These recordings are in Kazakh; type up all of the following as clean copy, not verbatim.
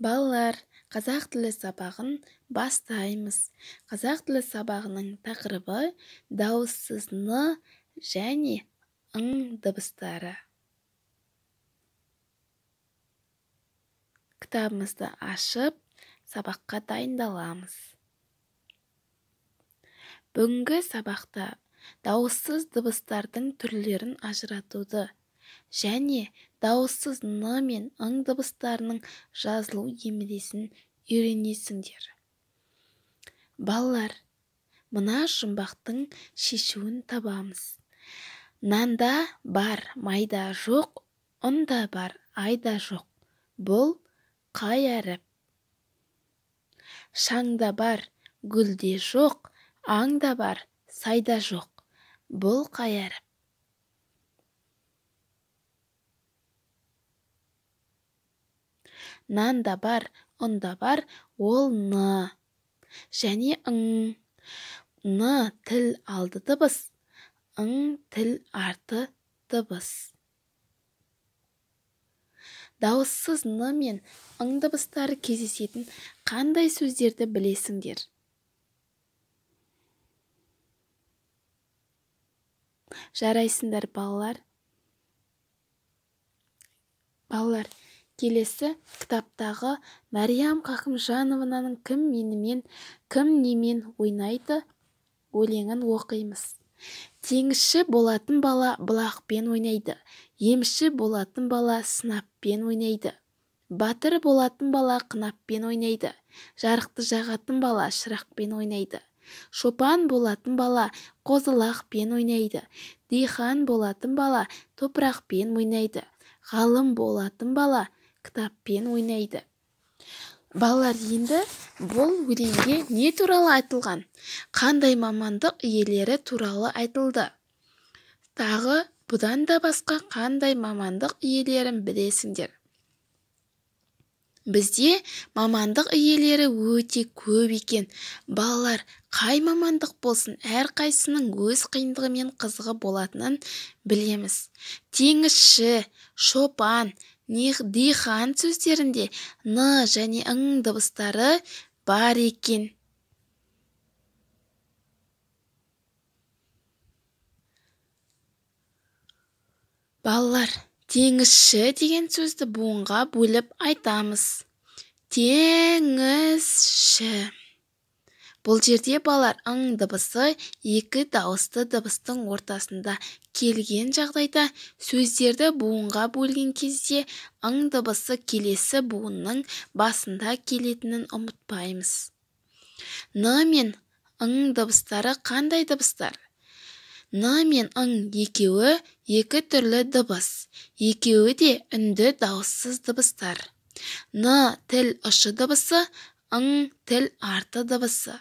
Балалар, қазақ тілі сабағын бастаймыз. Қазақ тілі сабағының тақырыбы дауыссыз н және ң дыбыстары. Кітабымызды ашып, сабаққа дайындаламыз. Бүгінгі сабақта дауыссыз дыбыстардың түрлерін ажыратуды және дауыссыз н мен ң дыбыстарының жазылу емлесін үйренесіңдер. Балалар, мына жұмбақтың шешуін табамыз. Нанда бар, майда жоқ, ұнда бар, айда жоқ. Бұл қай әріп? Шаңда бар, гүлде жоқ, аңда бар, сайда жоқ. Бұл қай әріп? Нанда бар, ұнда бар, ол н және ң. Н тіл алды дыбыс, ң тіл арты дыбыс. Дауыссыз н мен ң дыбыстары кездесетін қандай сөздерді білесіңдер? Жарайсыңдар, балалар. Балалар, келесі кітаптағы Мәриям Қақымжанованың «Кім менімен, кім немен ойнайды» өлеңін оқимыз. Теңізші болатын бала бұлақпен ойнайды, емші болатын бала сынаппен ойнайды, батыр болатын бала қынаппен ойнайды, жарықты жағатын бала шырақпен ойнайды, шопан болатын бала қозы-лақпен ойнайды, дихан болатын бала топырақпен ойнайды, ғалым болатын бала кітаппен ойнайды. Балалар, енді бұл өлеңде не туралы айтылған? Қандай мамандық иелері туралы айтылды? Тағы бұдан да басқа қандай мамандық иелерін білесіңдер? Бізде мамандық иелері өте көп екен. Балалар, қай мамандық болсын, әрқайсының өз қиындығы мен қызығы болатынын білеміз. Теңізші, шопан, дихан сөздерінде н және ң дыбыстары бар екен. Балалар, теңізші деген сөзді буынға бөліп айтамыз. Теңізші. Бұл жерде балалар ң дыбысы екі дауысты дыбыстың ортасында келген жағдайда сөздерді буынға бөлген кезде ң дыбысы келесі буынның басында келетінін ұмытпаймыз. Н мен ң дыбыстары қандай дыбыстар? Н мен ң екеуі екі түрлі дыбыс, екеуі де үнді дауыссыз дыбыстар. Н тіл ұшы дыбысы, ң тіл арты дыбысы.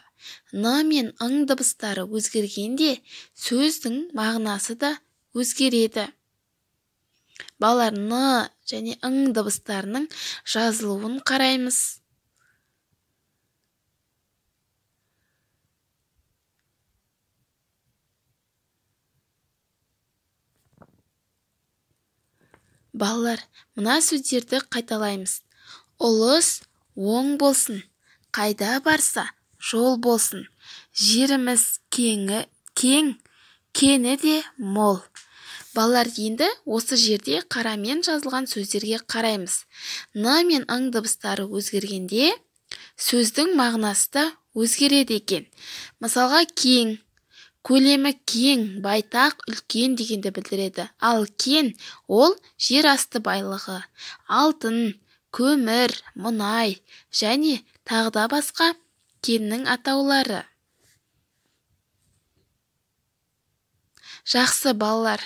Н мен ң дыбыстары өзгергенде сөздің мағынасы да өзгереді. Балалар, н және ң дыбыстарының жазылуын қараймыз. Балалар, мына сөздерді қайталаймыз. Ұлыс оң болсын, қайда барса жол болсын, жеріміз кең, кені де мол. Балалар, енді осы жерде қарамен жазылған сөздерге қараймыз. Н мен ң дыбыстары өзгергенде сөздің мағынасы да өзгереді екен. Мысалға, кең, көлемі кең, байтақ, үлкен дегенді білдіреді. Ал кен ол жер асты байлығы, алтын, көмір, мұнай және тағы да басқа кеннің атаулары. Жақсы, балалар.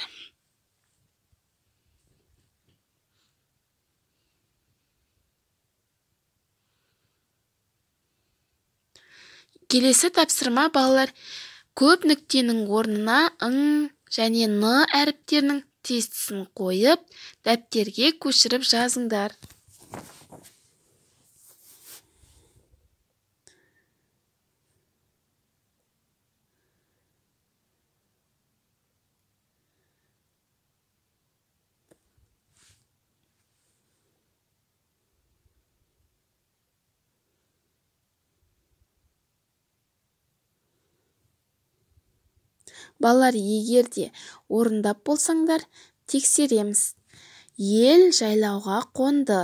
Келесі тапсырма, балалар, көп нүктенің орнына ң және н әріптерінің тестісін қойып, дәптерге көшіріп жазыңдар. Балалар, егер де орындап болсаңдар, тексереміз. Ел жайлауға қонды,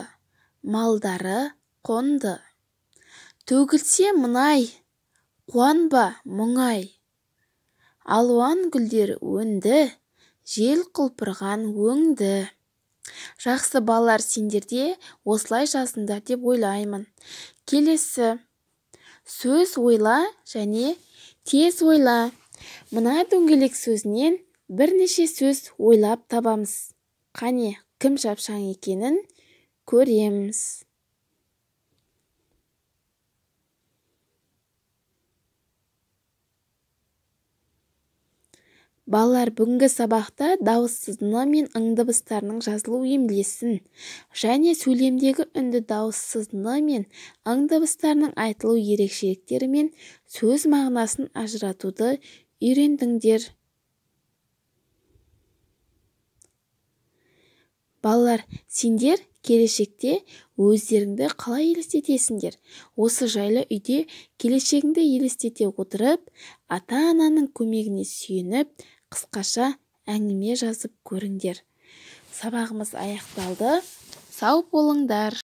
малдары қонды. Төгілсе мұнай, қуанба мұңай. Алуан гүлдер өнді, жел құлпырған өңді. Жақсы балалар, сендерде осылай жазыңдар деп ойлаймын. Келесі сөз ойла және тез ойла. Мына дөңгелек сөзінен бірнеше сөз ойлап табамыз. Қане, кім шапшаң екенін көреміз. Балалар, бүгінгі сабақта дауыссыз н мен ң дыбыстарының жазылу емлесін және сөйлемдегі үнді дауыссыз н мен ң дыбыстарының айтылу ерекшеліктері мен сөз мағынасын ажыратуды үйрендіңдер. Балалар, сендер келешекте өздеріңді қалай елестетесіңдер? Осы жайлы үйде келешегіңді елестете отырып, ата-ананың көмегіне сүйеніп, қысқаша әңгіме жазып көріңдер. Сабағымыз аяқталды. Сау болыңдар.